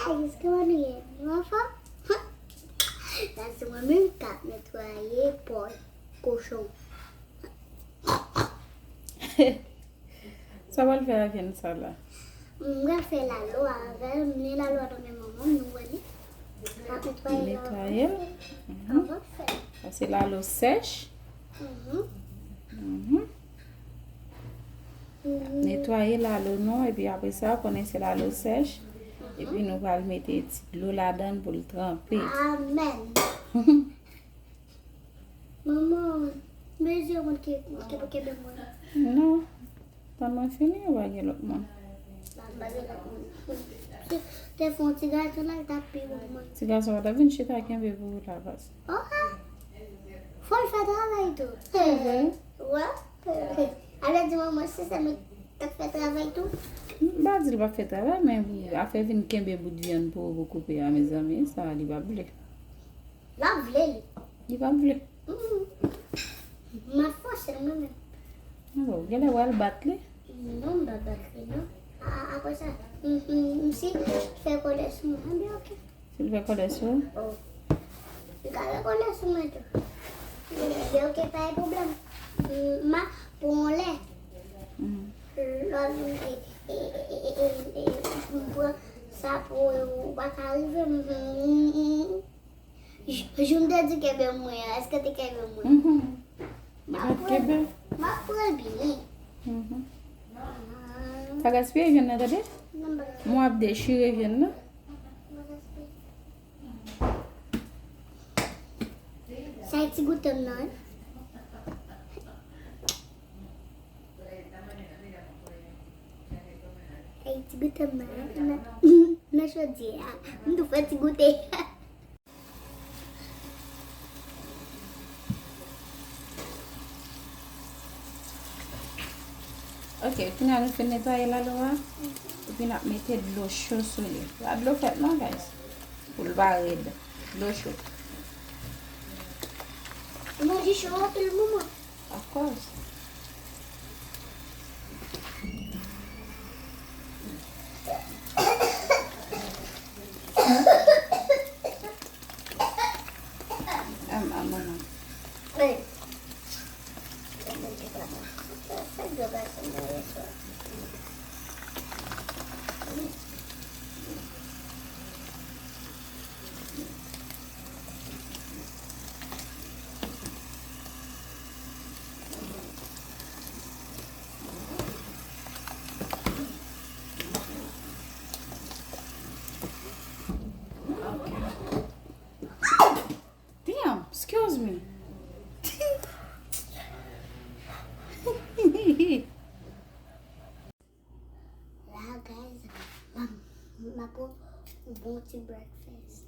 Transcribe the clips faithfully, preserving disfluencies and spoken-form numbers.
Èske mwen ye? Nou anfòm? Sa se mwen menm k ap netwaye pòch kochon. Sa w pral fè ak vyann sa la? M pral fè lalo avè l. M li lalo a nan men manman m, nou wè li. M ap netwaye l. Netwaye l. Mhm. Anvan fè. Sa se lalo sèch. Mhm. Mhm. Netwaye lalo nou, epi apre sa, konnen se lalo sèch. Epi nou pral mete ti dlo ladan l pou l tranpe. Amèn. Manman, mezi mwen ke, ke pou kenbe mwen. Non. Tan mwen fini, ou pa gen lòt moun. Pa, pa gen lòt moun. Te fè yon ti gason la, l t ap pi bon mwen. Ti gason pa t ap vin chita kenbe pou ou la, baz. Oh, ah. Fò l fè travay tou. Mhm. Wè. Alò di manman, se sa mwen t ap fè travay tou. M pa di l p ap fè travay, men afè vin kenbe bout vyann pou ou, pou koupe a, mezanmi, sa li p ap vle. L ap vle li. Li p ap vle. Mm. M ap fòse l mwen menm. Bon, genlè w al bat li. Non, m pa bat li, non. A, a, apre sa, m, m, m, si l fè kòlè sou mwen, ebyen, oke. Si l fè kòlè sou ou? Oh. Li ka fè kòlè sou mwen tou. Ebyen, oke, pa gen pwoblèm. M, m a pran yon lè. Mm. Lòt, e, e, m pran sa pou ou pa ka rive m. Jou m te di kenbe mwen an, èske w te kenbe mwen? Mhm. M ap pran l, m ap pran l byen. Mhm. Pa gaspiye vyann nan, tande? Non, m pa gaspiye. Mwen ap dechire vyann nan. M pa gaspiye. Sa e ti goute m nan, wi. Sa e ti goute m nan, wi. Nan, nan chodyè a. M tou fè ti goute. Ok, kounye a nou fin netwaye lalo a. Epi n ap mete dlo cho sou li. Pa dlo frèt non, guys. Pou l pa rèd. Dlo cho. Manje cho anpil, manman. Of course. Am, am, manman. Damn, excuse me. La, guys, m ap, m ap pran yon bon ti breakfast.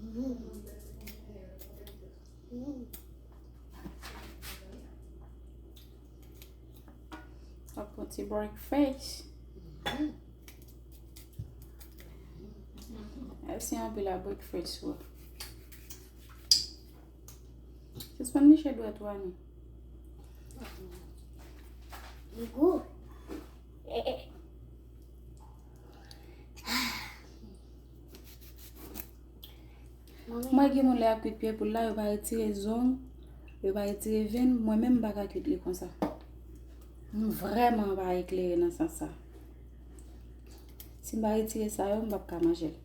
Mm. Mm. M ap pran ti breakfast. Mm. Mèsi anpil a breakfast ou. Sispann niche dwèt ou a nou. Li gou. Mwen gen moun lè y ap kwit pye poul la, yo pa retire zong, yo pa retire venn, mwen menm m pa ka kwit li konsa. M vrèman pa eklere nan sans sa. Si m pa retire sa yo, m p ap ka manje l.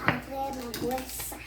Apre mwen bwè sa.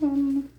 Hum,